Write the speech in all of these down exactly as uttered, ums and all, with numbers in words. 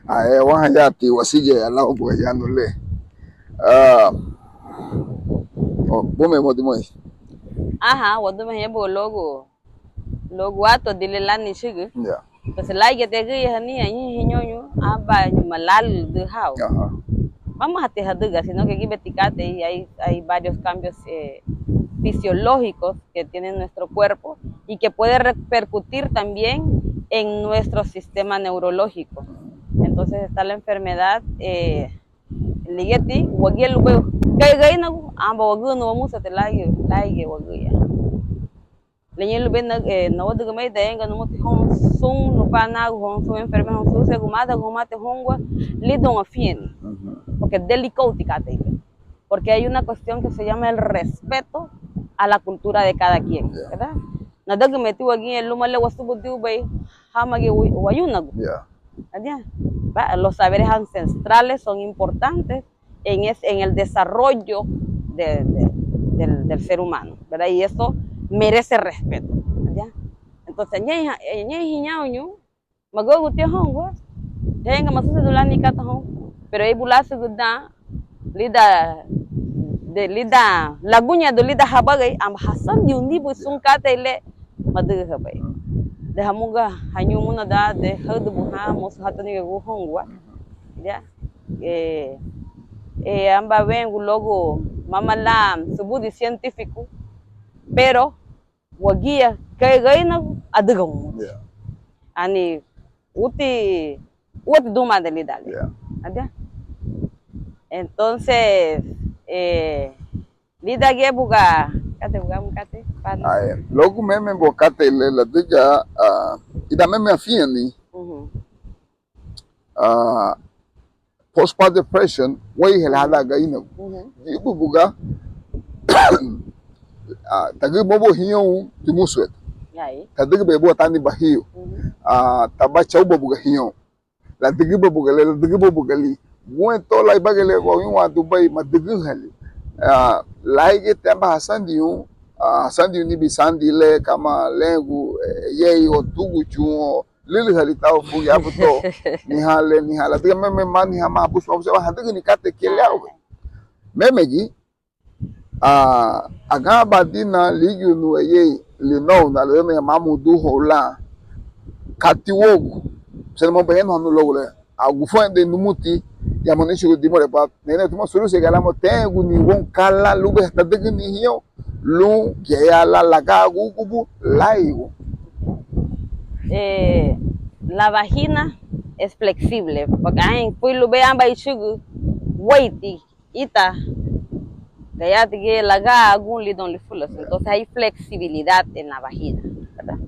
Ah, eh, wáña yati, wasigiñe lau buga yanu le. Ah, oh, bume mo dimoi. Aha, wadimurehaña buga luagu, luagu atua dile lani chügü. Ya. Entonces, lárigiñe tigüyahani, añahein hiñañu, aban ñuma lálu dü hau. Aha. Mama hati hadüga, sino que gíbeti katei, hay, hay varios cambios, eh, fisiológicos que tiene nuestro cuerpo y que puede repercutir también en nuestro sistema neurológico. Entonces está la enfermedad, eh, ligíati wagía lubéi kei Garínagu, aba wagüna wamusati lárigiñe, lárigiñe wagía. Le ñein lubéi na, eh, nawadügümeida ariñaga numuti houn sun nupanagu, houn sun enfermera, houn sun segumadagu, humati houngua lidoun afiñeni. Ujú. Porque delicouti katei. Porque hay una cuestión que se llama el respeto a la cultura de cada quien, ya, ¿verdad? Nadügümeiti wagía luma le wasubudirubei hamagiñe wa-, wayunagu. Ya. Adiá. Va, los saberes ancestrales son importantes en es-, en el desarrollo de, de, del, del ser humano, ¿verdad? Y eso merece respeto, ¿ya? Entonces, ñein ha-, ñein hiñauñu, maguraguti houngua, ariñaga masuseredun lani kata houn, pero éibu lásügüdan lidan, de, lidan laguñadun lidan habagari, aba hasandiruni buri sun katei le madügühabei. De hamuga hañun múnada de haüdübuhan, mosu hatanigagun houngua, ya. Eh, eh, aba weñegun luagu mama lan subudi científico, pero wagía kei Garínagu adüga wamuti. Ya. Ani úati, úati duma de lidan le. Ya. Adiá. Entonces, eh, lídangiñe buga, katei buga, katei, pa- Ai, luagu meme buga katei le ladüga, ah, lidan meme afiñeni. Ujú. Ah, postpartum depression, wéiha le hadan Garínagu. Ujú. Gíbu buga, ah, tagübü buga hiñaru dimúsueta. Ai. Tadügübei buga tani bahiu. Ujú. Ah, taba chauba buga hiñaru. Ladügüba buga le, ladügüba buga li. Guentó lan ibagari le wawinwandubei, madügühali. Ah, lárigiñeti aba hasandirun, ah, hasandirun níbiri sandi le, kama lengu, eh, yei o túguchun o lülühali tau fugi abu to. Niha le, niha ladüga meme maniha ma busu, ma busu, aba hadügüni katei kei le aubei. Meme gi, ah, aganbadina ligiunu eyei, linouna, lüdüna mamuduhóun lan. Kati wogu, sena mo behenuhanu luagu le. Agunfurendei numuti, ya mo nichugu dimureba, nene tuma surusi gala mo tenguni woun ka lan lubei tadügüni hiñaru, lun gayara lan lagaragugubu lárigiñe. Eh, la vagina es flexible, porque anhein furi lubéi aban ichügü, weiti, ita, gayarati giñe lagaragun lidoun lifulasun. Entonces hay flexibilidad en la vagina, ¿verdad?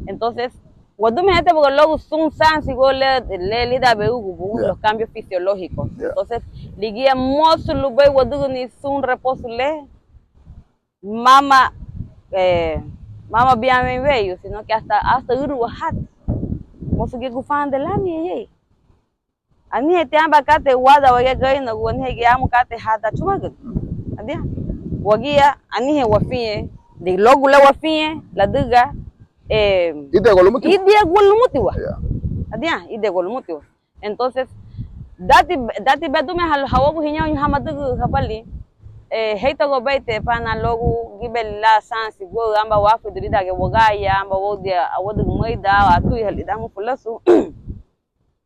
Entonces, wadimurehaña buga luagu sun sansi guentó le, le lidan werígubu, ya, los cambios fisiológicos. Ya. Entonces, ligía mosu lubéi wadügüni sun reposo le, mama, eh, mama bián wein weyu, sino que hasta, hasta ǘrüwa hati. Mosu giñe gunfurendei lani eyei. Anihein ti aban katei wadan wagía Garínagu, anihein giñe amu katei hadan chumagüti. Adiá. Wagía, anihein wafiñen, de luagu le wafiñen, ladüga, eh, íderagua lumutiwa. Íderagua lumutiwa. Ya. Adiá, íderagua lumutiwa. Entonces, dati, dati bedumehali hawagu hiñaru ha madügühabalin, eh, heitagubeiti pana luagu gíbeli lan sansi guaü, aba wáfuridun lídangiñe wagía, aba woudin awadügümeida, atuhali damu fulasu.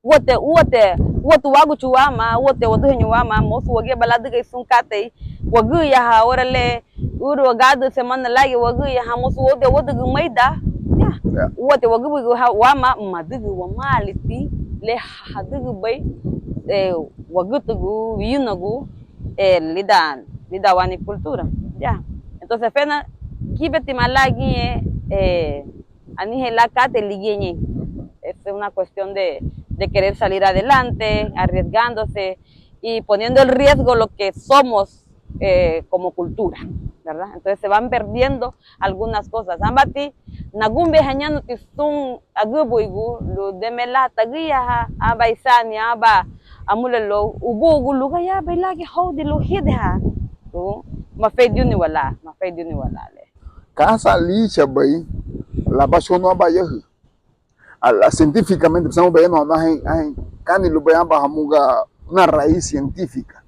Úati, úati, úati wáguchu wama, úati wadüheñu wama, mosu wagíaba ladügei sun katei, wagüriaha, ora le, ǘrüwa gádürü semana lárigiñe wagüriaha, mosu woudin awadügümeida, ya. Ya. Úati wagübürigu wama, madügün wamaali ti, le hadügübei, eh, wagütügu, wiyunagu, eh, lidan, lidan wani cultura, ya. Entonces, fena, gíbetima lan giñe, eh, anihein lan katei ligía ñein. Es una cuestión de, de querer salir adelante, arriesgándose y poniendo en riesgo lo que somos, eh, como cultura, ¿verdad? Entonces se van perdiendo algunas cosas. Ábati nagunbirahaña ti sun agübürigu lun danme lan tagüriaha aban isaani, aban amulelou, ubugu lun gayarabei lan giñe houdin lun hídeha lun maferidirúniwa lan, maferidirúniwa lan le. Ka san líchabei labachóunu aban yahü? A, a, científicamente, pues, amu bayanu anhein, anhein kani lubéi aban hamuga una raíz científica.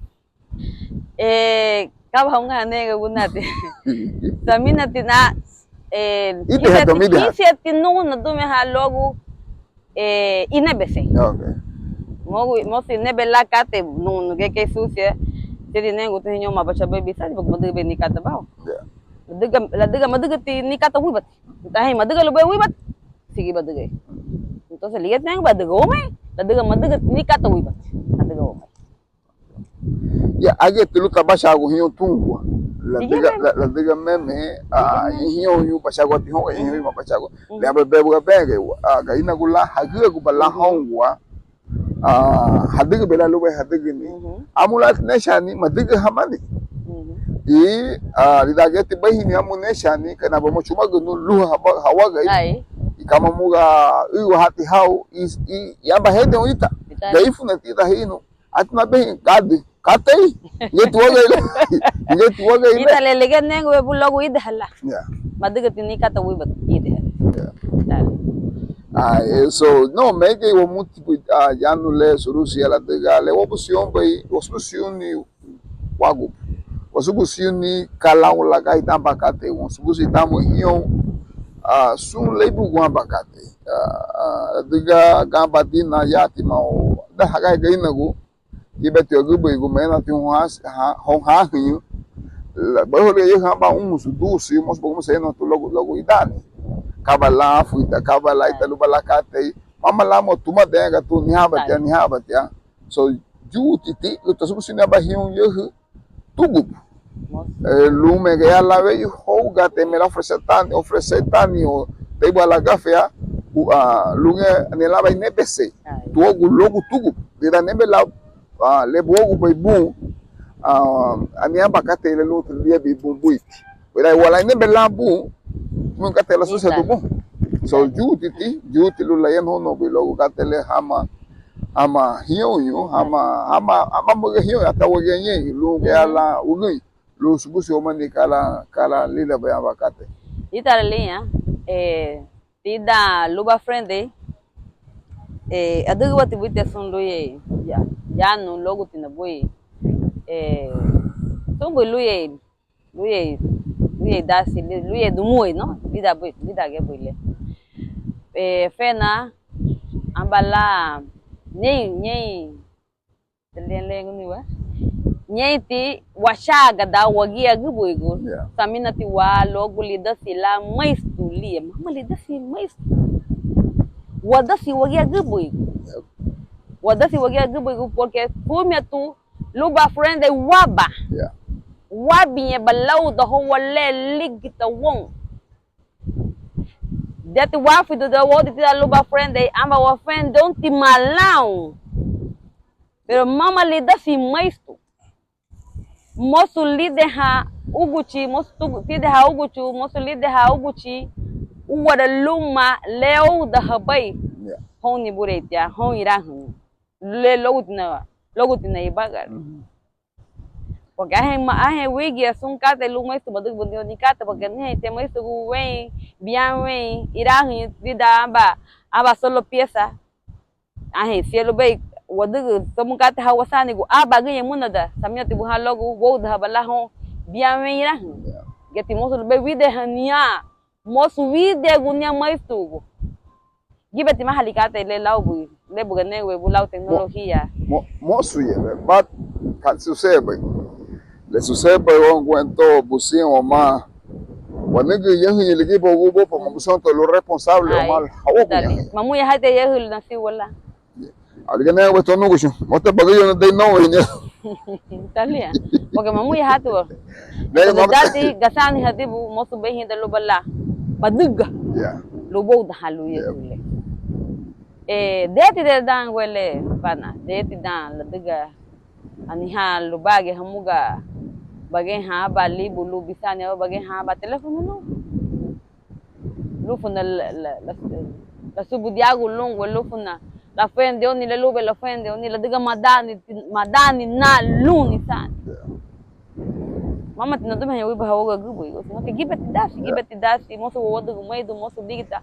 Eh, kaba hamuga hanege gunati. Saminatina, eh, ite hatu, hínsiñeti, ite hatu. Hínsiñeti nun nadimureha luagu, eh, inebesei. Ok. Mosu, mosu inebe lan katei nun nugía kei sucia. Siñati nege tun hiñaru ma bachabei bisandi, porque madügübei ni kata bau. Ya. Ladüga, ladüga madügüti ni kata wibati. Anhein madüga lubéi wibati, sigui badügei. Entonces, ligía tengo badüga wamei, ladüga madügüti ni kata wibati, adüga wamei. Ya, ageti lun tabachaagun hiñaru tungua. Ladüga, la-, ladüga meme, ah, hiñaru bachaaguati houn, hiñaru ma bachaaguati. Ujú. Le aban bebuga bege, ah, gainagu lan hagüaguba lan houngua. Ah, hadügübei lan lubéi hadügüni. Ujú. Amu lan nechani, madügün hamani. Ujú. I, ah, lidan giñeti barihini amu nechani, kei naba ma chumagünun lun hawa-, hawagei. Ai. I kama hamuga üwa hati hau, i, i, i aban hédin ita. Ita. Garifunati ida hinu. Ati nabei gadi. Katei. Ngeti wagei le. Ngeti wagei le. Ítara le ligía nege webu luagu idehala. Ya. Madügüti ni kata wibati idehala. Ya. Dale. Ah, eh, so, no, megei wamuti bui, ah, yanu le surusia ladüga le wabusiunbei, wasubusiuni wagu. Wasubusiuni ka lan lagaidan aban katei, wasubusi tamu hiñaru, ah, sun léibugun aban katei. Ah, ah, ladüga ganbadina yati mau, da hagai gainagu, gibeti agübürigu, menaati houn ha-, ha-, houn hahüñü, la-, barüha liña yahü aban umusu, duusi, mosu bagumeserun tu luagu, luagu idani. Kaba lan afuida, kaba lan ita luba lan katei, mama lan mo tuma dega tu, nihabatia, nihabatia. So, yutiti, luta subusi ni aban hiñaru yahü, tugubu. Eh, lun megei lan weyu, houga te me la ofrecer tani, ofrecer tani, o teiba la gafea, u-, ah, lun ge, ni la bai nebesei. Ai. Tuagu luagu tugubu. Lidan nebe la, ah, le buagubei bun, ah, ani aban katei le lun liabin bun buiti. Wera wala nebe lan bun, nun katei la susedu bun. So, yutiti, yuti lun layanuhóun bui luagu katei le hama, hama hiñaruñu, hama, hama, hama mögei hiñaruñu, ata wagía ñein, lun gea lan wügüriña. Lun subusi wamani ka lan, ka lan lílabei aban katei. Ítara liña, eh, tidan lubá furendei, eh, adügüwati buiti sun luéi, ya, yanu luagutina bui, eh, sun bui luéi, luéi, luéi dasi, luéi dumuéi, no? Lidan bui, lidan ge bui le. Eh, fena, amba lan, ñein, ñein, Ñeinti wachagada wagía agübürigu. Ya. Saminatiwa luagu lidasi lan maistu liña. Mama lidasi maistu. Wadasi wagía agübürigu. Ya. Wadasi wagía agübürigu porque furumiñetu lubá furendei waba. Ya. Wabiñeba laudahóun le ligíta woun. Deti wafiduda wóuditi lidan lubá furendei, amba wafurendeiuntima lan. Pero mama lidasi maistu. Mosu lídeha úguchi, mosu tídeha úguchu, mosu lídeha úguchi, úara luma le óudahabei. Ya. Houn nibureitiña, houn irahüñü. Le luagutina, luagutina ibagari. Ujú. Porque anhein, anhein wígiñe sun katei lun maistu madügübadiwa ni kata, porque aniheintiña maistugu wein, bián wein, irahüñü tidan aban, aban solo pieza. Anhein siñá lubéi wadügün somu katei ha wasaanigu, ábangiñe múnada, saminatibu ha luagu wóudahaba lan houn bián wein irahüñü. Geti mosu lubéi wídehaniña. Mosu wídegu niña maistugu. Gíbeti máhali katei le laubui, le buga nege bu lau tecnología. Mo-, mo-, mosu yebe, but ka susebei. Le susebei woun guentó, busiñe wamá. Wanügün yahüñü ligibuagu bópama, busentina lun responsable wamá hawagu yahüñü. Mamuña hati yahü nasiwa lan. Aligía nege wetonuguchu, mote bagüriñu dei nowe niña. Talia. Porque mamuña hatu. Dati gasaanihadibu mosu beihida luba la badüga. Ya. Luboudahan luye tule. Eh, deti de dan wele pana, deti dan ladüga anihán lubagia hamuga bagenhan aban libu lun bisaani, bagenhan aban teléfono lun. Lufuna la, la, la, lasubudiagun lungua, lufuna lafurendeiruni le lubei lafurendeiruni, ladüga madaani, madaani nan lun nisaani. Mámati nadimurehaña wuriba ha uagu agübürigu, sino que gíbeti dasi, gíbeti dasi, mosu wawadagumeidun, mosu ligita,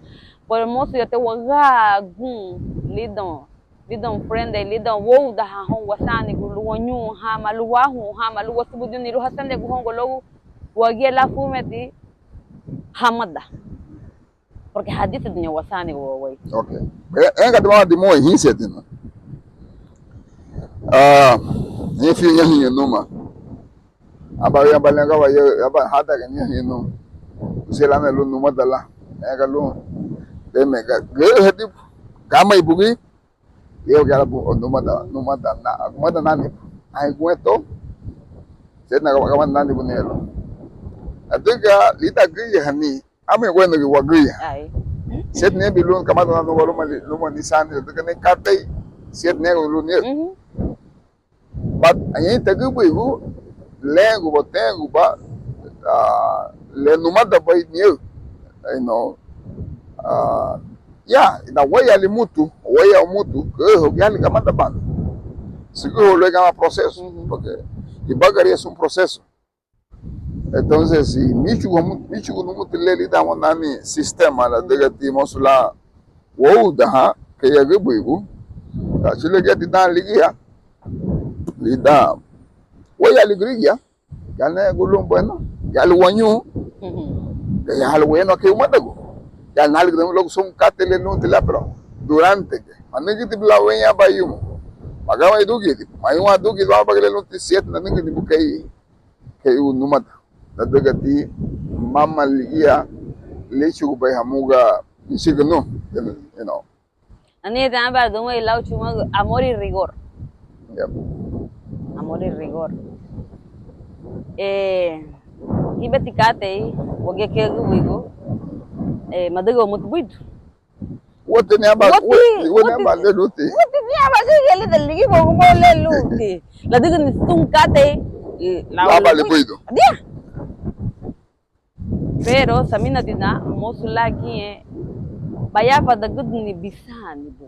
pero mosu yate wagaagun lidoun, lidoun furendei, lidoun wóudahan houn wasaanigu, lun wañuun hama, lun wáhuun hama, lun wasubudiruni, lun hasandigun houngua luagu wagía lan furumiñeti hamada. Porque hadiseduña wasaanigu wawéi. Ok. Éngati mama dimurei hínsiñetina. Ah, en fin, ñeinhin numa. Aba, aba, aba, aba, hadaga ñeinhin numa. Usé lana lun numada lan. Éga lun. Deme, ga, ga, hadibu. Gama ibugi. Ligía galabu numada, numada na, numada nani. Ai gueto. Seti na gama nani bu nelo. Adüga lidan gürigia hani. Ami guenugi wagürigia. Ai. Seti nebi lun kamada na nuga luma, luma ni sani, adüga ni katei. Seti nego lun ni. But añahein tagübürigu, lenguba, tenguba, ah, le numada bai nieu. You know, ah, ya, ina wéiyaali mutu, wéiyau mutu, kei hogiali kamada bana. Sügüholu gama proceso, porque ibagari es un proceso. Entonces, si míchugun, míchugun numuti le lidan nani sistema ladügati mosu lan wóudahan kei agübürigu, achülügüti dan ligía, lidan wéiyaali gürigia, ya negu lun, bueno, ya lun wañuun, ya, ya lun wañuun kei umadagu, ya nálügüdaña luagu sun katei le lunti lan, pero durante que manügüti lan wein aban yumu, magawandugiti, mayuwandugiti, mabagi le lunti siete nanügüni bu kei kei numada. Ladügati mama ligía líchugubei hamuga michigünün, you know. Anihein aban dimurei lau chumagu amor y rigor. Yep. Amor y rigor. Eh, gíbeti katei wagía kei agübürigu, eh, madüga wamuti buidu. Úati ni aban, úati, úati ni aban le lunti. Úati ni aban gürigia lidan ligibuagu le lunti. Ladügüni sun katei, eh, lau aban libuidu. Adia. Pero saminatina mosu lan giñe bayafadagüdüni bisaanibu.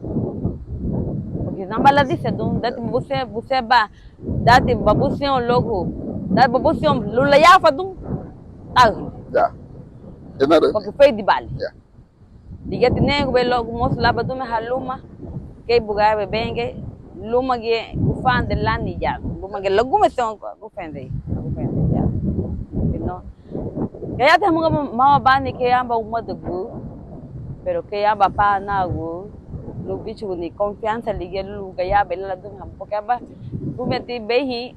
Porque naba ladisedun, dati babusen, busenba, dati babusen luagu, dati babusen lun layafadun. Au. Ya. Porque feidibaali. Ya. Ligíati nengubei luagu mosu lan badimureha luma kei buga bebenga, lúmagiñe gunfuranda lani ya, lúmagiñe lagumeserun gufurendei, gufurendei ya. Sino gayarati hamuga mama bani kei aban umadagu, pero kei aban apanagu, lun bíchuguni confianza ligía lun gayarabei lan ladimureha, porque aban furumiñeti beihin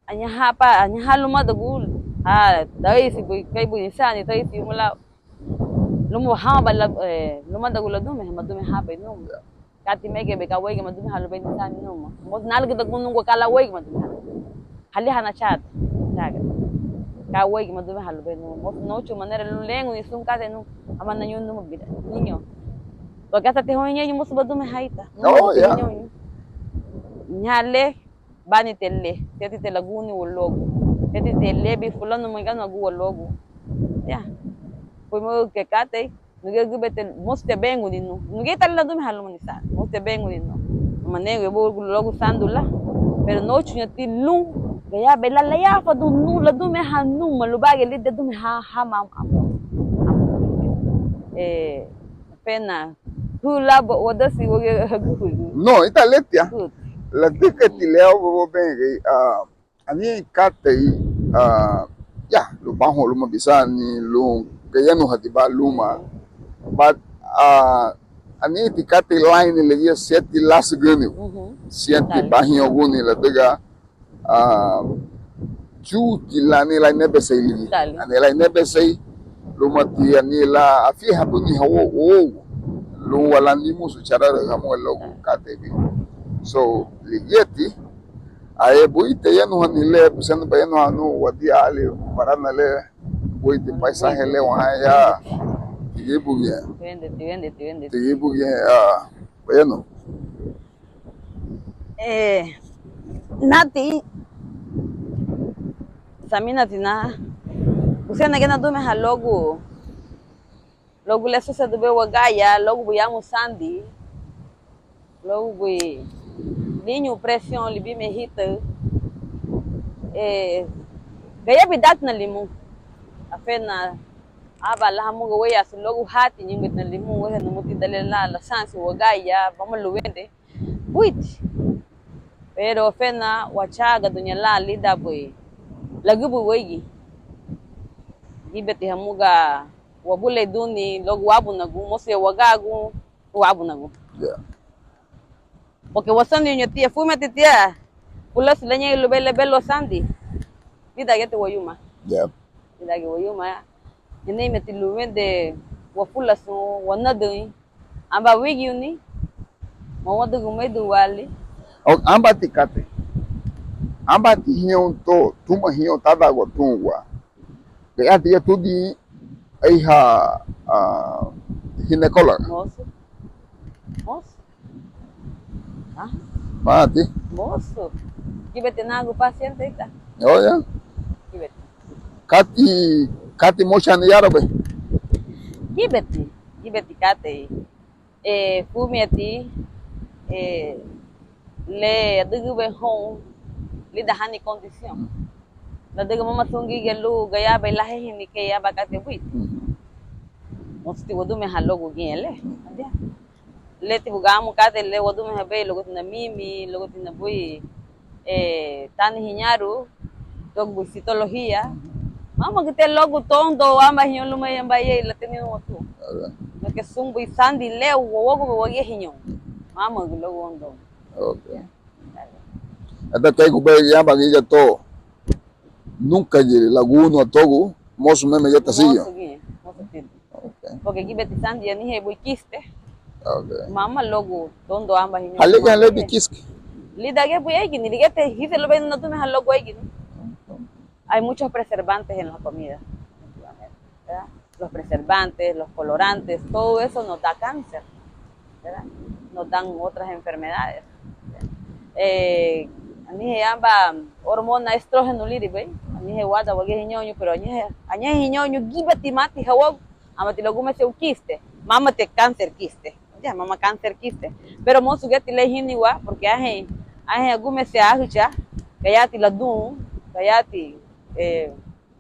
añaha pa, añaha lumadagu, ha, taisi bui, kei bui nisaani, taisi yumu lau. Luma hamaba la, eh, lumadagu ladimureha, madimurehabei numa. Kati megei bei, ka uéigiñe madimureha lubéi nisaani numa. Mosu nálügüdagun nungua ka lan uéigiñe madimureha. Halía hanachaata, chaga. Ka uéigiñe madimureha lubéi numa. Mosu nouchun manera lun lenguni sun katei nun, hama nañun numa bira, niño. Porque hasta te houn ñeñu mosu badimureha ita. Oh, yeah. Ñeñu. Ña le, bani te le, sieti te laguniwa luagu, sieti te liabin fulanu, menganugua luagu. Ya. Furumiñe kei katei, nuguya gubeti, mosu tebenguni nun. Nuguya ítara ladimureha luma nisaani, mosu tebenguni nun. Manegubei luagu sandu lan. Pero nóuchuñati lun gayarabei lan layafadun nun ladimureha numa, lubaragiñe lidan dimureha hama, hama, hama. Eh, pena. Hu laba wadasi wagía hagübürigu. No, ita letia. Good. Ladügati le au baba bengei, ah, anihein katei, ah, ya, lun bahoun luma bisaani, lun gayanuhadiba luma. But, ah, aniheinti katei laini ligía sieti lasügüniwa. Mhm. Sieti bahiñaguni ladüga ah, chuti lan anihein lan inebesei ligía. Dale. Anihein lan inebesei, lumati anihein lan afiahabuni hawo, wowogu. Lun wa lan ni musu charara hamuga luagu katei bigi. So, ligíati, aye buiti ayanuhani le, busentina bayanuhanu, wadiaali, barana le, buiti paisaje le, wahaña ya, tigibugiñe. Tiwende, tiwende, tiwende. Tigibugiñe, ah, bueno. Eh, nati, saminatina, busentina giñe nadimureha luagu, luagu le asuseredubei wagía ya, luagu buri amu sandi, luagu buri liñun presión libime hitaü, eh, Gayarabei dantina limun. Afena aban lan hamuga wéiyaasu luagu hati ñǘbintina limun, wéiha numuti dan le lan lasansi wagía, mama lun wende buiti. Pero afena wachagaduña lan lidan buri lagüburi weigi, gíbeti hamuga wabulieiduni luagu wábunagun, mosu wagaagun, wábunagun. Ya. Porque wasandiña tia, furumiñeti tia fulasu le ñein lubéi lebelurun sandi, lídangiñeti wayuma. Ya. Lídangiñe wayuma, ñeinti lun wende wafulasun, wanadüni, aba wígiruni, mawadugumeidunwaali. Au, ábati katei, ábati hiñáñu to, tuma hiñáñu tadagua tungua. Gayarati ya tudin, ahija, ah, ginecóloga. Mosu. Mosu. Ah. Mati. Mosu. Gíbeti nanagu paciente ita. Oh, ya. Gíbeti. Kati, kati mucha ni yarabe. Gíbeti, gíbeti katei. Eh, furumiñeti, eh, le adügübei houn lidan hani condición. Ladüga mama sun gürigia lun gayarabei lan héhini kei aban katei buiti. Mosuti wadimurehan luagu giñe le. Leti buga amu katei le wadimurehabei luagutina mimi, luagutina buri, eh, tani hiñaru, luagu citología. Mámarügütiña luagu tondon aban hiñaru luma aban iyei lateniwa tun. Porque sun buri sandi le wawagubei wagía hiñaru. Mámarügü luagu wondon. Ok. Ata keigubei aban gürigia to, nunca gi lagunu atogu, mosu meme giñe tasigiñoun. Mosu giñe, mosu tiña. Ok. Porque gíbeti sandi anihein buri quiste. Ok. Mama luagu tondon aban hiñaru. Halíagiñe le buri quiste? Lídangiñe buri éigini, ligíati hínsiñe lubéi nadimureha luagu éigini. Hay muchos preservantes en la comida, ¿verdad? Los preservantes, los colorantes, todo eso nos da cáncer, ¿verdad? Nos dan otras enfermedades. Eh, anihein aban hormona estrógeno líribei, anihein wadan wagía hiñañu, pero añahein, añahein hiñañu gíbetimaati hawagu, ábati lagumeserun quiste, mámati cáncer quiste. Ya, mama cáncer quiste. Pero mosu giñeti le híniwa, porque anhein, anhein agumeserun ahucha, gayarati ladun, gayarati, eh,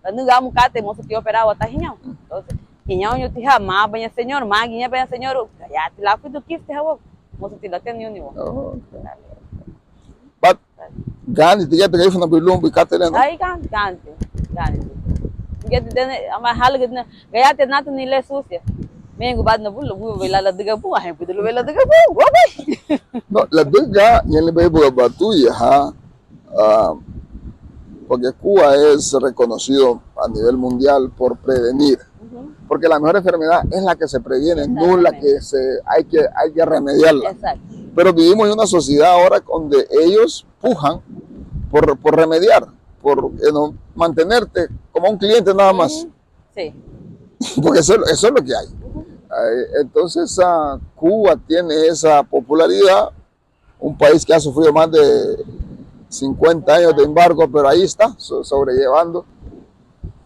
lanügün amu katei, mosuti operar wata hiñaru. Entonces, hiñaruñuti ha, mabaña señor, magiñebaña señor, gayarati lafuridun quiste hawagu, mosuti lateniwa. Oh, ok. But, gániti giñeti Garifuna buri lun buri katei le, ¿no? Ay, gániti, gániti, gániti. Giñeti dene, ama halügüdina, gayarati natani le sucia. Mengubadina bun, lububei lan ladüga bun, anhein buidu lubéi ladüga bun, wabei. No, ladüga ñein lubéi buga batuya, ha, ah, porque Cuba es reconocido a nivel mundial por prevenir. Porque la mejor enfermedad es la que se previene, no la que se, hay que, hay que remediarla. Exacto. Pero vivimos en una sociedad ahora donde ellos pujan por, por remediar, por, eh, no, mantenerte como un cliente nada más. Sí. Porque eso, eso es lo que hay. Eh, entonces, ah, Cuba tiene esa popularidad, un país que ha sufrido más de cincuenta años de embargo, pero ahí está, so-, sobrellevando.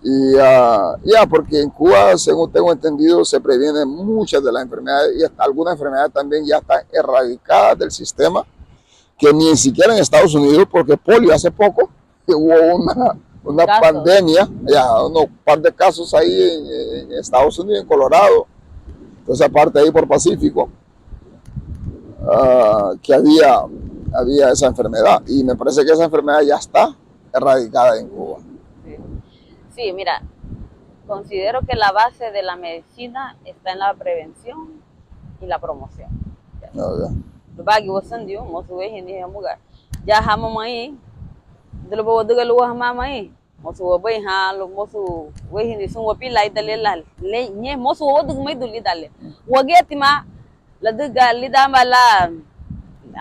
Y, ah, ya, porque en Cuba, según tengo entendido, se previenen muchas de las enfermedades y hasta algunas enfermedades también ya están erradicadas del sistema, que ni siquiera en Estados Unidos, porque polio hace poco, que hubo una, una pandemia, ya, unos par de casos ahí en, en Estados Unidos, en Colorado, toda esa parte ahí por Pacífico, ah, que había, había esa enfermedad. Y me parece que esa enfermedad ya está erradicada en Cuba. Sí. Sí, mira, considero que la base de la medicina está en la prevención y la promoción. Ah, ya. Lubaragiñe wasandirun, mosu warihini hamuga ya hamamei, ida luba wadüga lun hamamei, mosu wabeihan lun, mosu warihini sun wapilaaida le, le ñein mosu wawadugumeidun lidan le. Wagíatima ladüga lidan aban lan,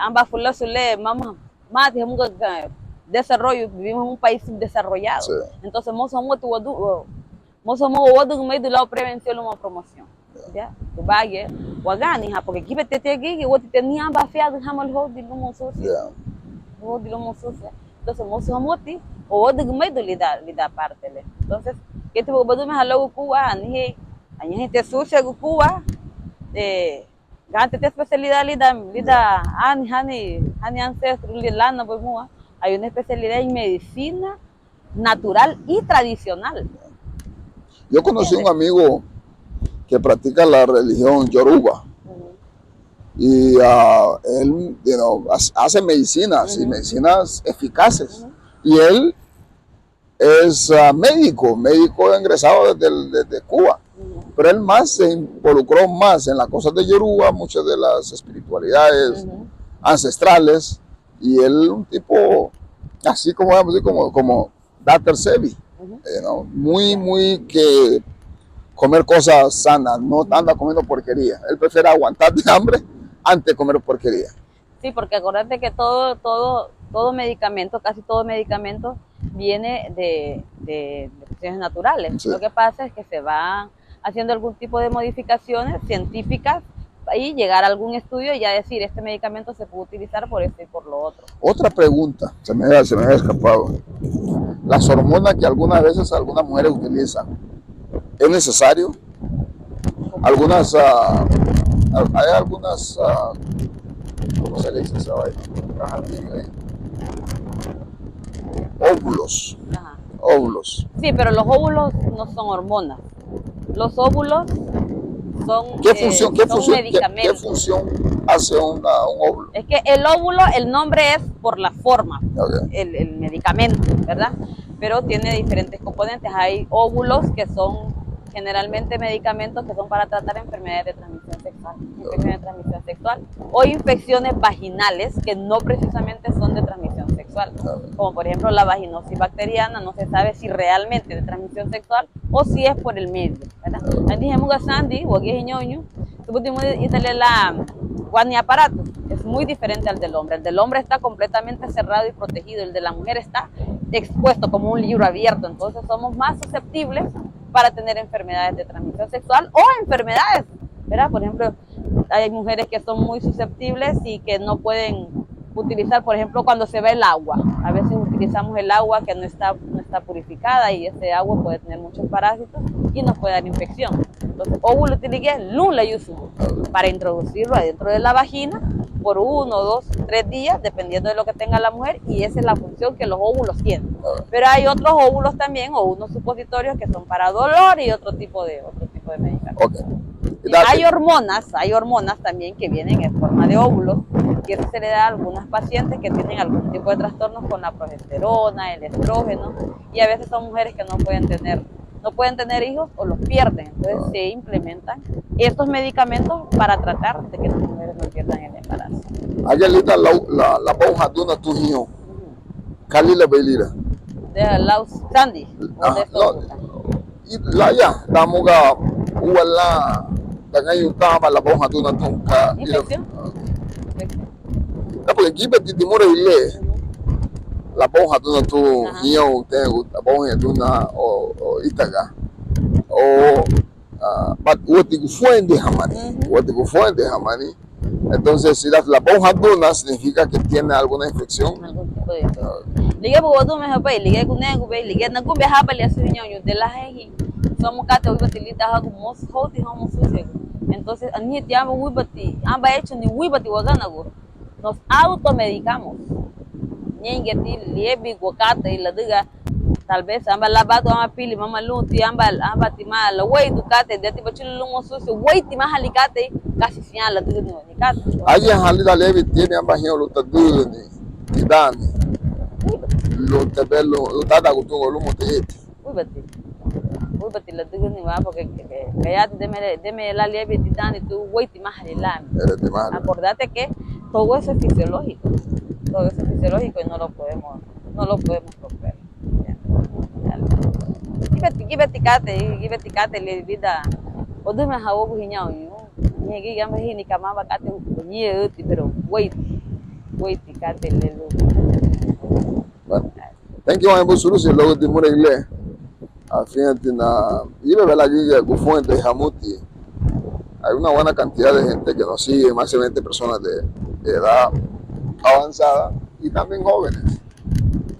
aban fulasu le, mama, mati hamuga desarrollo, vivimos en un país subdesarrollado. Sí. Entonces mosu hamuga wadu-, mosu hamuga wawadugumeidun lau prevención luma promoción. Ya, tubagiñe wagaaniha, porque gíbetiña tia gürigia, úati tia ni aban afiñadün hama luhoudin lumoun sucia. Ya. Luhoudin lumoun sucia. Entonces mosu hamuti wawadugumeidun lidan, lidan parte le. Entonces keti buga badimurehan luagu Cuba, anihein, anihein tia suciagu Cuba, eh, gánti tia especialidad lidan, lidan, ya, ani, ani, ani ancestro, lidan lánabei múa, hay una especialidad en medicina natural y tradicional. Yo conocí un amigo que practica la religión yoruba. Ujú. Y ah, él, you know, hace medicinas y medicinas eficaces. Ujú. Y él es ah, médico, médico egresado desde, desde Cuba. Ujú. Pero él más se involucró más en las cosas de Yoruba, muchas de las espiritualidades ancestrales. Y él, un tipo así como, vamos a decir, como, como Doctor Sebi, you know, muy, muy que comer cosas sanas, no anda comiendo porquería. Él prefiere aguantar de hambre antes de comer porquería. Sí, porque acuérdate que todo, todo, todo medicamento, casi todo medicamento, viene de, de, de cuestiones naturales. Sí. Lo que pasa es que se va haciendo algún tipo de modificaciones científicas y llegar a algún estudio y ya decir, este medicamento se puede utilizar por esto y por lo otro. Otra pregunta, se me había, se me había escapado. Las hormonas que algunas veces algunas mujeres utilizan, ¿es necesario? Algunas, ah, hay algunas, ah, ¿cómo se le dice esa vaina? Ajá, sí, eh. Óvulos. Ajá. Óvulos. Sí, pero los óvulos no son hormonas. Los óvulos son, ¿qué función, eh, qué son función, qué, qué medicamentos. Función hace una, un óvulo? Es que el óvulo, el nombre es por la forma, ok, el, el medicamento, ¿verdad? Pero tiene diferentes componentes. Hay óvulos que son generalmente medicamentos que son para tratar enfermedades de transmisión sexual, infecciones de transmisión sexual o infecciones vaginales que no precisamente son de transmisión sexual, como por ejemplo la vaginosis bacteriana, no se sabe si realmente es de transmisión sexual o si es por el medio, ¿verdad? Anihán muga sandi, wagía hiñauñu, subudi muga ítara lan wani aparato, es muy diferente al del hombre. El del hombre está completamente cerrado y protegido, el de la mujer está expuesto como un libro abierto, entonces somos más susceptibles para tener enfermedades de transmisión sexual o enfermedades, ¿verdad? Por ejemplo, hay mujeres que son muy susceptibles y que no pueden utilizar, por ejemplo, cuando se va el agua. A veces utilizamos el agua que no está, no está purificada y ese agua puede tener muchos parásitos y nos puede dar infección. Entonces, óvulo tiene que lun layusu para introducirlo adentro de la vagina por uno, dos, tres días, dependiendo de lo que tenga la mujer, y esa es la función que los óvulos tienen. Pero hay otros óvulos también, o unos supositorios que son para dolor y otro tipo de, otro tipo de medicamentos. Ok. Y hay hormonas, hay hormonas también que vienen en forma de óvulos, y eso se le da a algunas pacientes que tienen algún tipo de trastornos con la progesterona, el estrógeno, y a veces son mujeres que no pueden tener, no pueden tener hijos o los pierden. Entonces se implementan estos medicamentos para tratar de que las mujeres no pierdan el embarazo. Agia lidan la, la, labahaduna tun hiñau. Ka lila bei lira? De lau sandi. Ah, no. Laya, damuga, ua lan dagañu tama labahaduna tun ka lira. Infección. Ah, porque gíbeti dimurei le labahaduna tun hiñau, tengu, labahaduna o, o ítaga. O, ah, but úati gunfuranda hamani, úati gunfuranda hamani. Entonces, si la, labahaduna significa que tiene alguna infección. Algún tipo de infección. Ligía buga wadumehabei, ligía gunegubei, ligía nagunbehabali asu hiñauñu de la hehi. Somu katei wíbati lidan hagu mosu, houti houn mosu segu. Entonces, aniheinti aban wíbati, aban échuni wíbati waganagu. Nos automedicamos. Ñéingiñeti liabin katei ladüga tal vez amba lan badu, amba pili mama lunti, amba, amba tima laweiridu katei, deti bachülürün mosu segu, wéitimahali katei, kasi siñá ladügüni wani katei. Agia ha lidan liabin tiabin amba hiñau lun tadügüni tidaani, lun tebe, lun tadagun tun lumuti. Wíbati. Wíbati ladügüni wa, porque gayarati deme, deme lan liabin tidaani tun wéitimahali lan. Acordate que todo eso es fisiológico. Todo eso es fisiológico y no lo podemos, no lo podemos romper. Gíbeti, gíbeti katei, gíbeti katei le lidan wadumehawagu hiñauñu. Ñein gigia amba hini kamaba katei ñein uti, pero wéiti, wéiti katei le lun. Bueno, thank you, amba surusi luagu dimurei le. Afiñetina, ibebel agigia gunfuranda hamuti. Hay una buena cantidad de gente que nos sigue, más de veinte personas de, de edad avanzada y también jóvenes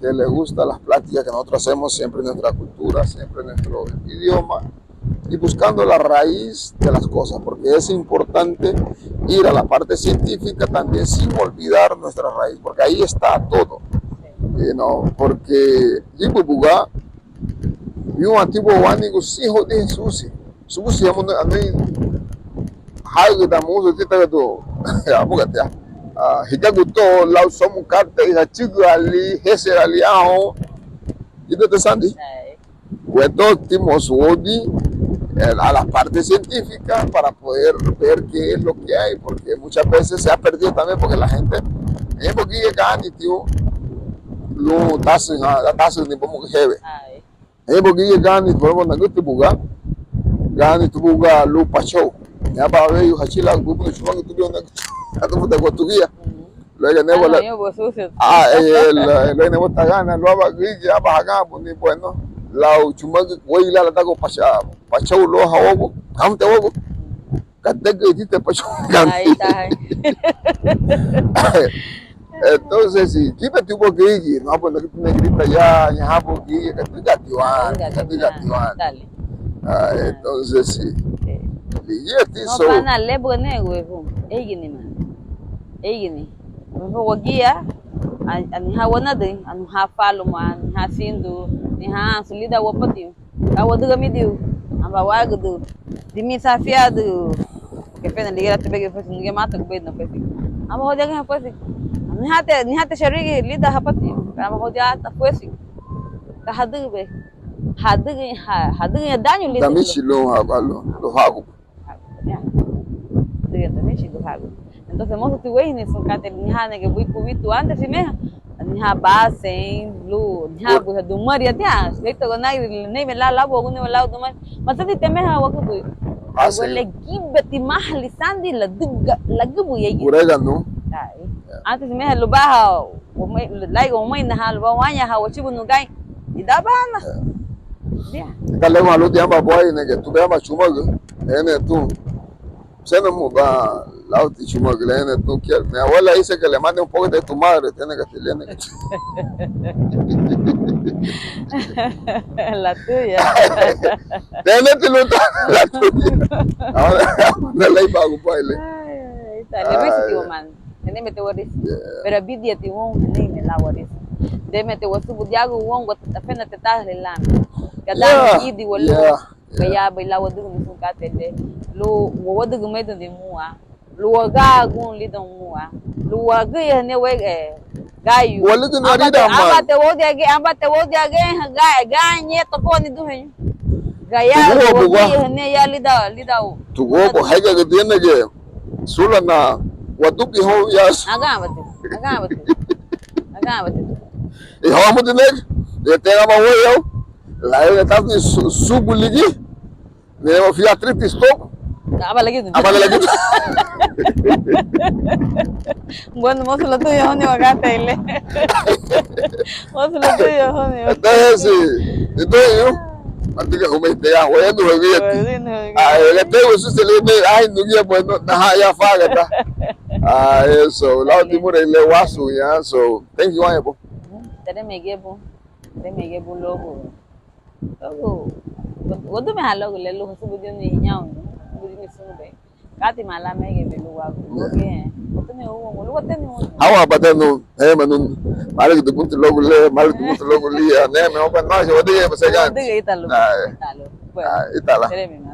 que les gusta las pláticas que nosotros hacemos siempre en nuestra cultura, siempre en nuestro idioma y buscando la raíz de las cosas, porque es importante ir a la parte científica también sin olvidar nuestra raíz, porque ahí está todo. You know, porque líbubuga, biwatibu wánigu sin houdin Hesusi. Subusi hamuga anüi hagüda musu títagadu, amugatia, higagu to lau somu katei hachügüali, héseraali ahou. Ídate sandi. Guentó timoun woudin, eh, a la parte científica para poder ver qué es lo que hay, porque muchas veces se ha perdido también, porque la gente, ñein buga giñe gani tiun lun tásügüni bumuga hewe. Ñein buga giñe gani, por ejemplo, nagütü buga, gani tu buga lun pachou. Ñaba weyu hachila bubu chumagü tubiu nagütü, atu buta guatugia. Luego, luego, luego, luego, tagana, luaba gürigia, aba haganbuni, bueno, lau chumagü, wei la, la dago pacha, pachau lo hawogo, hamte wogo. Kadegü tite pachau. Ahí está. Entonces, si, kibe tiubo gürigia, no, pues, no, que tiene grita ya, ya, bo gürigia, kadüga tiwan, kadüga tiwan. Dale. Ah, entonces, sí. Ligía ti so. Pana lebu ne, güey, bu. Eigini, man. Eigini. Wagía, anihán wanadü, anihán faluma, anihán sindu, anihán su lidan wapati. Ka wadüga midiu, amba wagüdü, dimi sa fiadü. Porque pena ligía la tubegi fuesi, nugía mata gubei no fuesi. Amba hodia gaña fuesi. Anihán te, anihán te sharigi lidan hapati. Amba hodia ta fuesi. Ka hadügübe. Hadügü, ha, hadügü dañu lidan. Damichi lo habalu, lo hagu. Ya. Dü, damichi lo hagu. Entonces, mosu ti weihini sun katei, anihán nege bui kubitu antes meha, anihán basen, lu, anihán bui ha dumari adia, leito gonai, neime la, labu, agu neime la dumari. Masandi te meha wagübui. Basen. Lagibeti mahali sandi, ladüga, lagübui yegi. Orégano. Ai. Antes meha lubaha, Laiga umeinaha, luba wañaha, wachibu nugañi. Idabana. Ida lema ludi amba buayi nege, tube amba chumagü, ene tu. Sena mu ba, lauti chumagü, ene tu, que mi abuela dice que le mande un poco de tu madre, tiene que, tiene que. La tuya. Tiene que la tuya. Ahora, no le iba a ocupar, le. Ay, ay, ay, ay. Neimete warisi. Pero abidiñeti woun, neime lan warisi. Neimete wasubudiagun woungua, tafena tetahali lan. Gadaani idi walu. Gayabei lan wadügüni sun katei le. Lun wawadügümeiduni mua. Lun wagaagun lidoun mua. Lun wagüyahani wege gayu. Amba te woudiage, amba te woudiage, gañe tokoni duheñu. Gayabei wagüyahani ya lidan, lidan. Tugubu, haiga gadienege. Sulana, wadubi hou ya. Aganbati, aganbati, aganbati. Ihó amuti nege, yetega ma woyau, la ele tatu su, subu ligi, nemo fia triti stop. Aba lagidu. Aba lagidu. Bueno, mosu la tuya honi wakata ile. Mosu la tuya honi. Entonces, sí, entonces yo, antiga humete ya, wayanu haguyati. Ay, le tengo su se le me, ay, no guía, bueno, naha ya faga ta. Ah, eso, la dimura ile wasu ya, so, thank you, ay, bo. Tere megebu, tere megebu logo. Logo, wadu me ha logo le luha subu diuni nyau, subu diuni sunube. Kati mala mege be luagu. Oke. Otene uwo, luagu tene uwo. Hawa batenu, hema nun. Mala ki dubuti logu le, mala ki dubuti logu lia. Ne me opa no se wadi ya se gan. Wadi ya italu. Italu. Itala. Teremi ma.